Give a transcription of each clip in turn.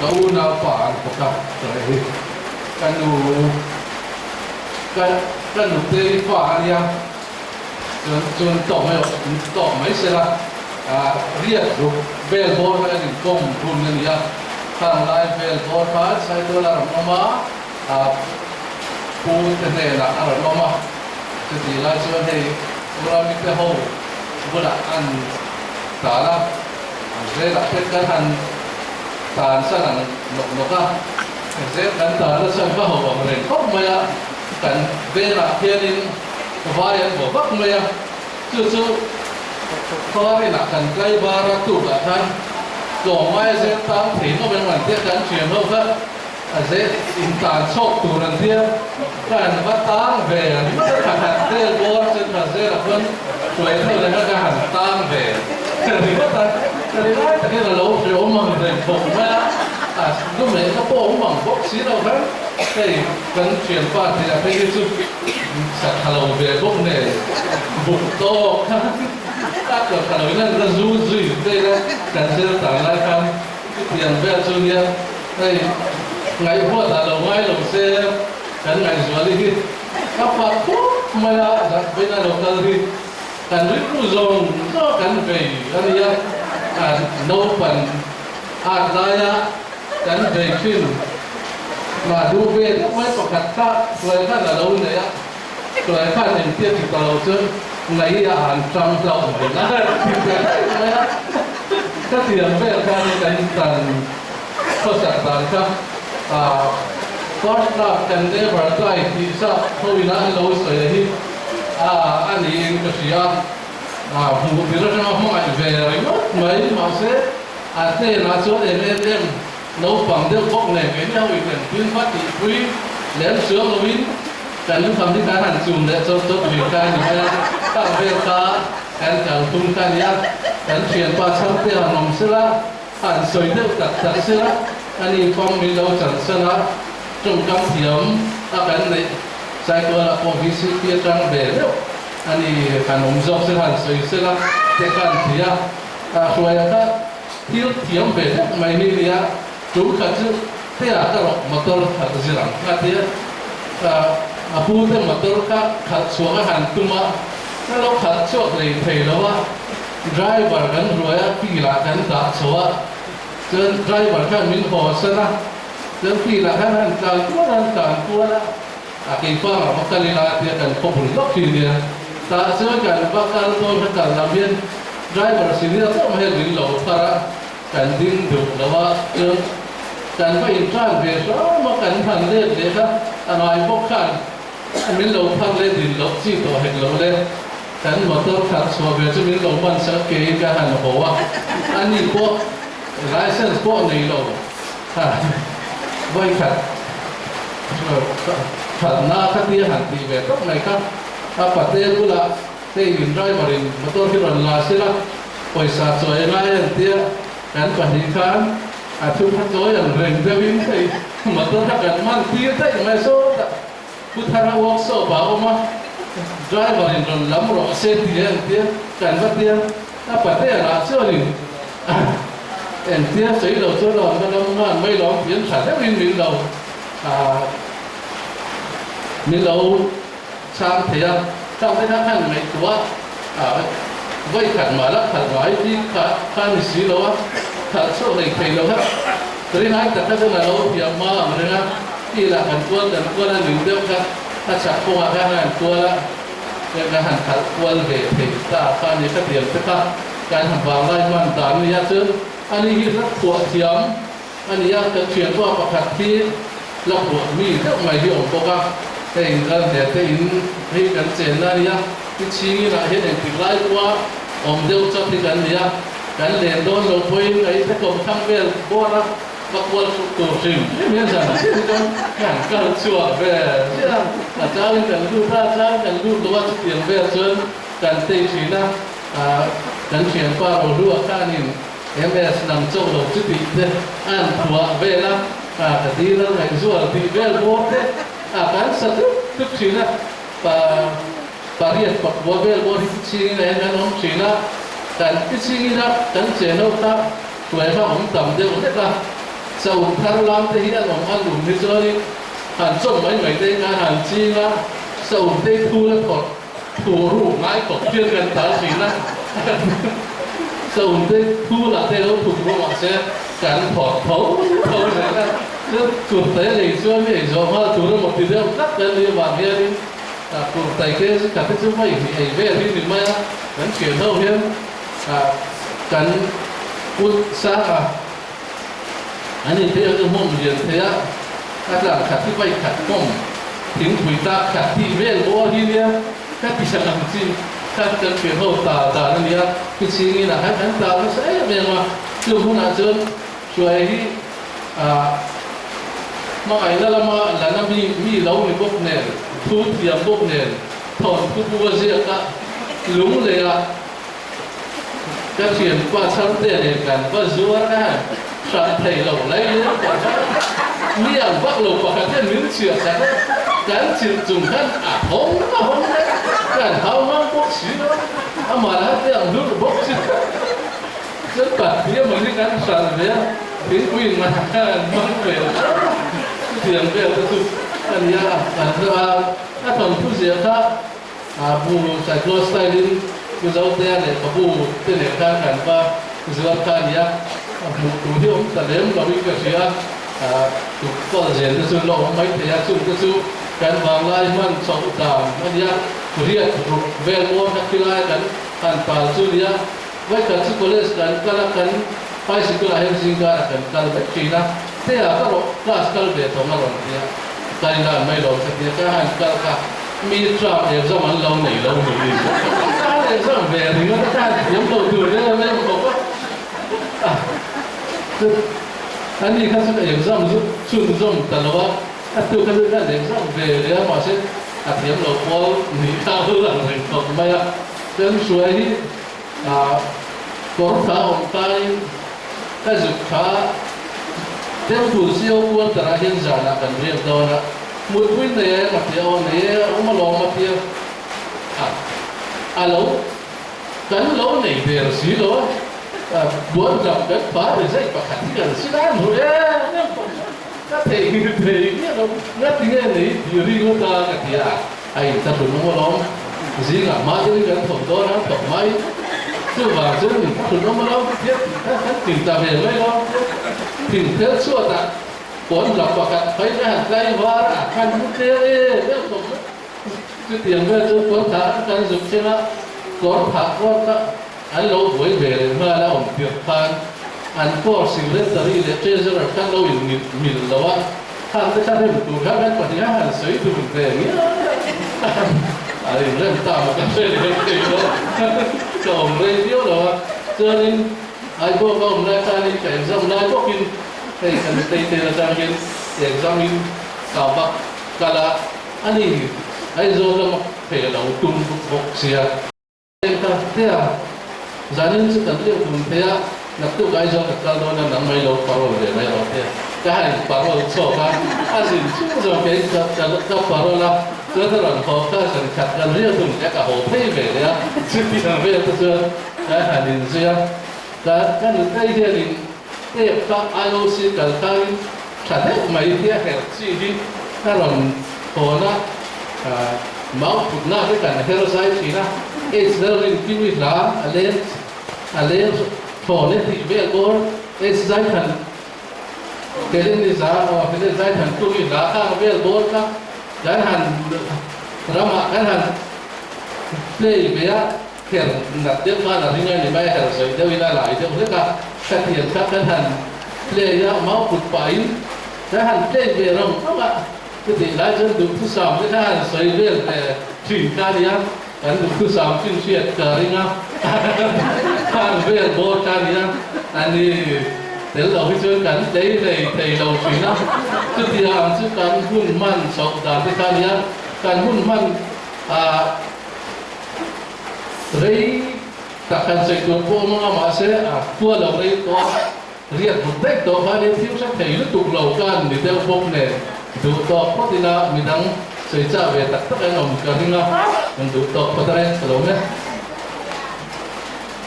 Ka unaupa an bawk a tawh hi ka nu ka ka nutei fa a nia chuan chuan tawk mai tawk mai sela ah riat ruk vel bawr kha kan inkawm hun a ni a khang lai vel bawr kha Saitual a rawn awm a ah pu te hnenah a rawn awm a chutih lai chuan hei Urami te ho bulah an tal a. Zelah te kan han tan san ang nawk nawk a, zel kan tan nasa ka ho ang reng khawp mai a, kan vengah hianin vai an vaw vak mai a, chu chu khawarinah kan tlai bar a tukah khan tlawmngai zel tang thei nawm em an tia kan thian ho kha a zel in tan chhawk tur an tia ka han va tang ve ringawt a, ka han vel bawr chuan ka zelah chuan hruai theuh leh kha ka han tang ve ringawt a, ka ri lai takin a lo hreawm ang reng bawk mai a, a lu meh ka pawh awm ang bawk si lo khan hei kan thianpa tih a phei hi chu sa tha lo ve bawk nen buk tawk kha a tawh tha lo in an la zu zui vel a, kan zir tan lai khan chutiang vel chu nia hei ngaihhuat ah lo ngai lo se kan ngaihzuali hi ka fak khawp mai a, Zahpuina lo kal hi kan rilru zawng zawng kan vei a nia, naupan at laia kan vei thin mah duh ve deuh mai pakhat kha hruai khan a lo nei a, hruai khan engtia ti ta lo chuan ngaih a han tang hlauh mai la ti ve daih mai a, ka tiang vel khan kan tan khawsak dan kha first love can never die tih zah ho ina an lo sawi a hi a niin ka hria a, hmuh tir atanga hmangaih ve ringawt mai mahse A hnenah chuan em em em naupang deuh bawk nen keini ho in engtin va tihpui lem suang loin kan lukham hi kan han chum leh chawt chawt rin kha a ni mai a, kang vel kha kan kal thung kha a ni a, kan thianpa chhangte han awm sela, han sawi deuh tak tak sela, ani pawm min lo chan san a, tawngkam thiam a kan neih Saitualah pawh VCP atang ve deuh ani han awm zawk sela han sawi sela te khan ti a. A hruaia kha thil thiam ve deuh mai hi nia, tum khat chu tea ka rawh motor khalh zir ang a ti a, a pu te motor kha khalh chhuak a han tum a, ka lo khalh chhuak hlei thei lo a, driver kan hruai a, field ah kan dah chho a, chuan driver khan min haw san a, chuan field ah khan han tlan kual a, han tlan kual a, a keipang ah va kal ila a tia kan khaw bul lawk hi nia, tah chuan kan va kal dawn kha kal lam hian Driver senior deuh mai hian min lo thar a, kan ding duh lo a, chuan kan va intran ve hram a, kan han let leh kha a ngai bawk khan min lo thar leh din loh chi tawh hek lo le, kan motor khalh chhuah ve chu min lo man sak keiin ka han haw a, ani pawh license pawh nei lo kha vawikhat khalhna kha tia han tih ve tawp mai kha a patel bulah Hei in driver in motor hi rawn la sela pawisa chawi a ngai an tia, kan pahnih khan a thu kha chawi ang reng deuh in hei motor kha kan man tir daih mai sawtah Pu Thara workshop ah a awm a, driver in rawn lam rawh se ti an tia, kan va tia a patea lah chuan in engtia sawi lo chuan a rawn va lam ngan mai lo ang tih an tha deuh in min lo min lo Chhang thei a, chhang te kha khan ngaihtuah a, vawi khat mah la khalh ngai bik kha kha ni si lo a, khalh chhuak nei thei lo kha rinai tak kha chuan a lo thiam hma ang reng a, ti lah kan kual kan kual a ning deuh kha a chhak kawngah khan a han kual a, ka han khalh kual ve thei ta kha a ni ka tiang te kha kan han vanglai hman dan a nia chuan ani hi hla phuah thiam A ni a, kan thianpa pakhat hi la phuah mi deuh mai hi a awm bawk a, hei ral hle te in hei kan chenna a nia, i chhingin ah hian engtik lai pawha awm deuh chauh hi kan ni a, kan len dawn lo pawhin a ite kawm thlang vel bawr a, va kual hruk tur hrim hrim hian zan chiah hi chuan kan kal chhuak ve ziah a, a changin kan lut a, a changin kan lut lo a, chutiang vel chuan kan tei thin a, kan thianpa Rohlua khanin MS nang chauh lo chu tih te an phuah vel a, ka ka dil a ngaihzual tih vel bawr te a kan sa tup tup thin a, pa pariat pakua vel bawr hi chingin a en an awm thin a, kan ti chingin a kan che no kha hruai kha awm tam deuh hlek a. Saum thar lam te hi an awm a lum hi chuanin han chawm mai mai te khan han ching a, saum te hi thul a thawrh thu ruk ngai khawp hian kan tal thin a, saum te thul ah te lo thuk bawk mahse kan thawrh tho tho zel a, chuan kurtai a lei chuan mi ei zawh nghal tur emaw ti deuh tlat kan nih avang hianin kurtai te khat hi chu vawi hnih ei vel hi ni mai a, kan thian ho hian kan kut sang a. An inthei ang chu hmawm lian thei a, a tlang khat hi vai khat hmawm thingpui tak khat tih vel bawr hi nia ka ti sak ang chi kha kan thian ho ta dan a nia, chu chingin ah khan kan tau nasa em em a, chu hmunah chuan hruai hi ah hmangaihna lama lana mi mi lo ni bawk nen, thu thiam bawk nen, thawnthu bu a ziak a, lung leh ah. Ka thianpa chhangte nen kan va zuar a, hran thei lo lai leng kan va mi ang vak lo pakhat hian min chhiah sak a, kan chilh chung khan a hawng a hawng mai, kan hau ngam bawk si lo, amah lah te ang hlur bawk si lo, chuan pahnih emaw hi kan hran ve a, thingpui in man khan an hmang ve lo, chutiang vel te chu a nia, kan hre a, a thawnthu ziah kha. Bu cyclo style in Mizotea leh ka bu te nen khan kan va zuar kha a nia, hmuh tur hi awm ta lem lo in ka hria, tukkawl zel te chu an lo awm mai thei a, chung te chu kan vanglai hman chhoh dan a nia, riat ruk vel mawn kha khilai kan han pal chu a nia, vawikhat chu college kan kal a, kan bicycle ah hian zingkarah kan kal vek thin a, tea ka rawh class kal ve thawng a rawn ti a, kal ila an mai lo ka tia, ka han kal kha. Mi term exam an lo nei lo niin an exam ve ringawt a, ka thiam lo tur em em bawk a. A ni kha chu ka exam chu chhunzawm ta lo a, a tu kha chu ka han exam ve leh a, mahse a thiam lo pawl nih kha a lang reng khawp mai a. Chuan hruai hi kawr tha awm tain ka zuk tha Temple CO quarter ah hian zanah kan riak dawn a. Mutpui nei em a tia aw nei e a awm alawm a tia a a lo kan lo nei der si lo a buan lam kan pa ri zai pakhat hi kan si lai hmu em em pawh ka thei thei nge lo ngati nge nei tih ri ngawt a ka tia a a in ta hlun awm alawm zingah hma deuhin kan thawk dawn a thawk mai chuvang chuan in ta hlun awm alawm tia kan tin ta ve mai lo thing phel chhuatah Pawn lam pakhat phei te han tlai var a, han mu tlem em em khawp mai. Chutiang vel chu pawn thah an kan zuk thleng a, kawr phah kual kha an lo buai ve leh nghal a awm tirh khan an course secretary leh treasurer khan lo in mil mil lo a, khang te kha rem tur khan kan pahniha han sawi dun ve ngial a, a inrem ta maw ka hre leh thei lo, ka awm rei viau lo a, chuanin Aibawk a awm lai khanin ka exam lai bawkin Hei kan state atang hian exam in ka va kal a, a ni Aizawl lama phei a lo tum bawk sia. Engka tea zanin chu kan leuh dun phei a, naktuk Aizawl ka kal dawn a nang mai lo parole ve mai rawh te ka han in parole chhuak a, a zin chung zawng kei ka ka parole a, chuan a rawn haw kha zan khat kan riak dun leh ka haw phei ve leh a, chutiang vel te chuan kan han inzui a, ka ka nutei hianin Tep kha IOC kal khain tha deuh mai hi a herh chi hi a rawn hawn a, mau phutna te kan her zai thin a, H Lalrin Kiwi hla a leng a leng thawn e tih vel bawr H Zaithan Helen ni za aw Helen Zaithan Kiwi hla khang vel bawr kha kan han ramah kan han play ve a. Her nat deuh khan a ring a ni mai a, her zawih deuhin a lai deuh hlek a, ka thian kha kan han play a, mau kut pahin kan han play ve ram ram a, chutih lai chuan duhthusam te kha han sawi vel ve thin kha a nia, kan duhthusam chin hriat ka ring a, khan vel bawr kha a nia, a ni tel lo hi chuan kan tlei hlei thei lo thin a, chutiang ang chu kan hun hman chhoh dan te kha a nia, kan hun hman ah. Rei tak han sawi tur pawh awm anga mahse a khua lo rei tawh a, riat vut daih tawh khanin thil hre thei lutuk lo khan ni deuh bawk nen duh tawk phawt ila midang sawi chah ve tak tak an awm ka ring a, an duh tawk phawt a reng ka lo mek.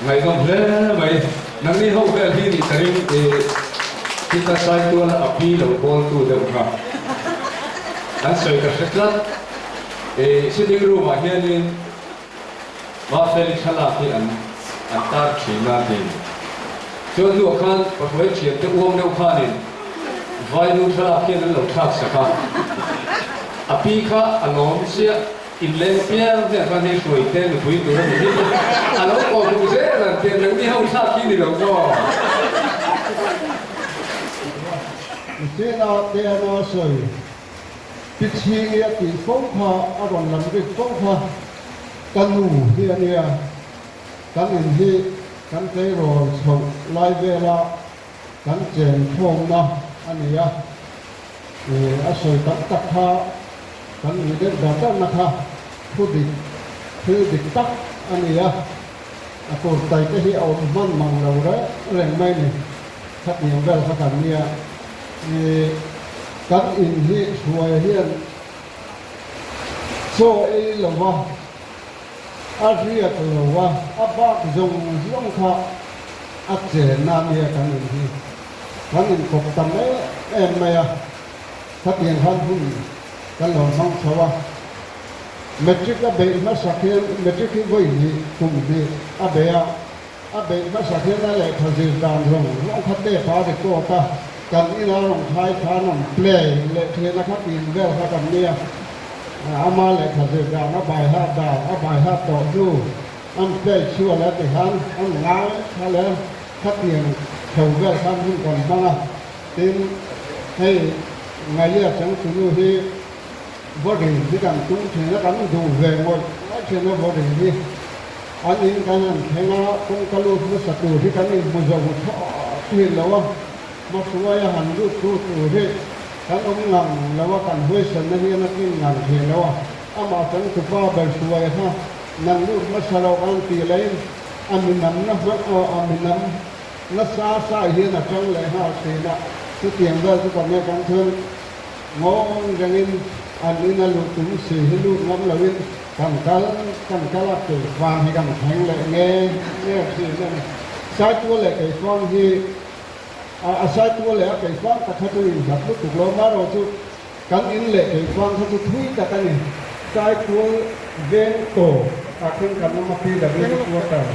Ngaihnawm hle mai. Nangni ho vel hi nih ka ring i. Khita Saituala a pi lo bawltu deuh kha an sawi ka hre tlat. I sitting room ah hianin Mafeli thlalak hi an an tar thin a ti. Chuan hnuah khan Pahruai thiante uang deuh khanin Vainu thlalak hian an lo thlak sak a. A pi kha a lawm chiah. Inleng piang hian khan hei hruai te nupui tur a ni hi a lo kawh duh zel ang tih nangni ho thlak hi ni lo maw? Tina te ana sawi pi chhingi a tih fo kha a rawn lam rik fo kha ka nu hi a nia kan in hi kan tleirawl chhoh lai vela kan chen khawmna a ni a a sawi tam tak kha Kan nih deuh dar darna kha thu dik, thil dik tak a ni a, a kurtai te hi a awm hman mang lo reng reng mai ni. Khatiang vel kha kan nia. Ih, kan in hi hruai hian chaw ei lo va, a riak lo va, a bak zawng zawng kha a chenna a nia kan in hi. Kan inkawp tam em em mai a. Khatiang khan hun kan lo hmang chho a, Matric a beih hmasak hian Matric hi vawi hnih kum hnih a bei a, a beih hmasak hian a lehkha zir dan zawng zawng kha tape a record a, kan ina rawn khai khan an play leh thin a khatin vel kha kan nia, ama lehkha zir dan a bai hat dan a bai hat tawh hnu an play chhuah leh tikhan an ngai kha leh khatiang chho vel khan hun kan hmang a. Tin, hei Ngaia changtunu hi Vawrin hi kan tum thin a, kan duh ve ngawih ngawih thin a Vawrin hi. An in kan han thleng a, kawngka lut hmasa tur hi kan inhmu zo thlawh thin lo a, hmahruaia han lut tu tur hi kan awm ngang lo a, kan huaisanna hian a tlin ngang thin lo a. Amah changtupa ber hruaia kha nan lut hmasa lo kan tih laiin a minamna hmang a minam Nasa sai hian a tang leh nghal thin a, chutiang vel chu kan kan chuan ngawng rengin an ina luh tum si hi lut ngam loin kan kal kan kal a, keifang hi kan thleng leh nge nge thin a ni. Saitual leh keifang hi a saitual leh a keifang tak kha chu inhlat lutuk lo, amaherawhchu kan in leh keifang kha chu thui tak a ni. Saitual veng tawp ah khan kan awm a, PWD quarter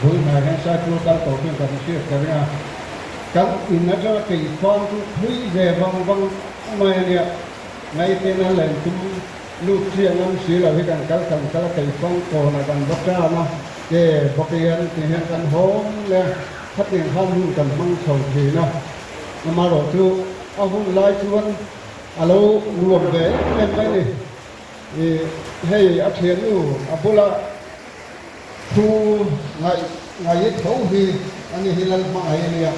bul hnai hian Saitual kal tawh khian kan hriat ka ring a, kan in atanga keifang chu thui ve vang vang mai a nia, ngaihten a len tum lut chiang ang si lo hi kan kal kan kal a, keifang kawnah kan va tan a, ke bawkian ti hian kan hawng leh a, khatiang khan hun kan hmang chho thin a, amaherawhchu a hun lai chuan A lo nuam ve em em mai ni. I hei a thiannu a bula thu ngaih ngaih tho hi ani hi lal hmangaih a nia,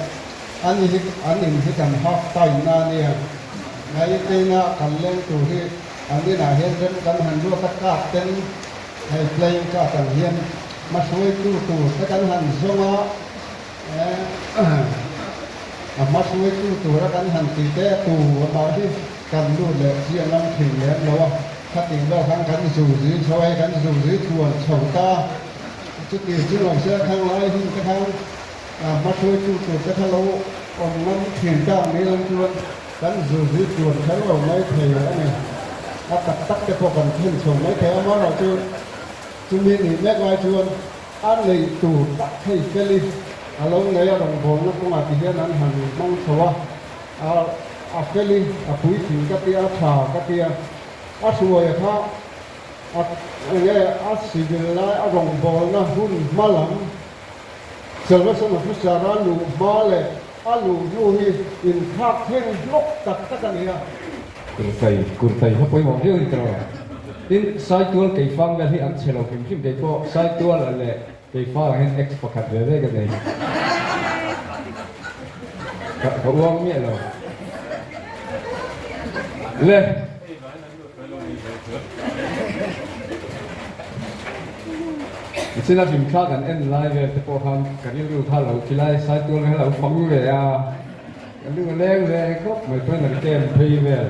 ani hi an in hi kan half time na a nia. Ngaih teina kan leng tur hi an inah hian rem kan han ruat a card ten hei playing card ang hian hmahruaitu tur te kan han zawng a. A hmahruaitu tura kan han ti te tu amah hi kan lut leh chiang lam thin lem lo a, khatin vel khan kan zu zui chho a, hei kan zu zui thuan chho ta, chuti chu lo se khang lai hun te khan a hmahruaitu tur te kha lo awm ngam thin ta ang ni lang chuan kan zu zui thuan kher lo mai thei a ni. A tak tak te pawh kan thlen chho mai thei a, amaherawhchu chumi nih mek lai chuan A neih tur tak hei Feli a lo nei a rawngbawlna kawngah ti hian an han hmang chho a, a a Feli a puitling ka tia a tha ka tia, a hruaia kha a enge a civil lai a rawngbawlna hun hma lam Salvation Officer a luh hma leh a luh hnu hi inthlak thleng hlawk tak tak a ni a. Kurtai kurtai kha pawimawh viau a ni tawh. Tin, Saitual Keifang vel hi an chhe lo hrim hrim kei pawh Saitual leh Keifang ah hian ex pakhat ve ve ka nei. Ka ka uang miah lo. Le. Nichina hlimthla kan en lai vel te pawh khan ka rilru kha lo khilai Saitual kha lo fang ve a. Ka lu a leng ve khawp mai pawn an kem phei vel.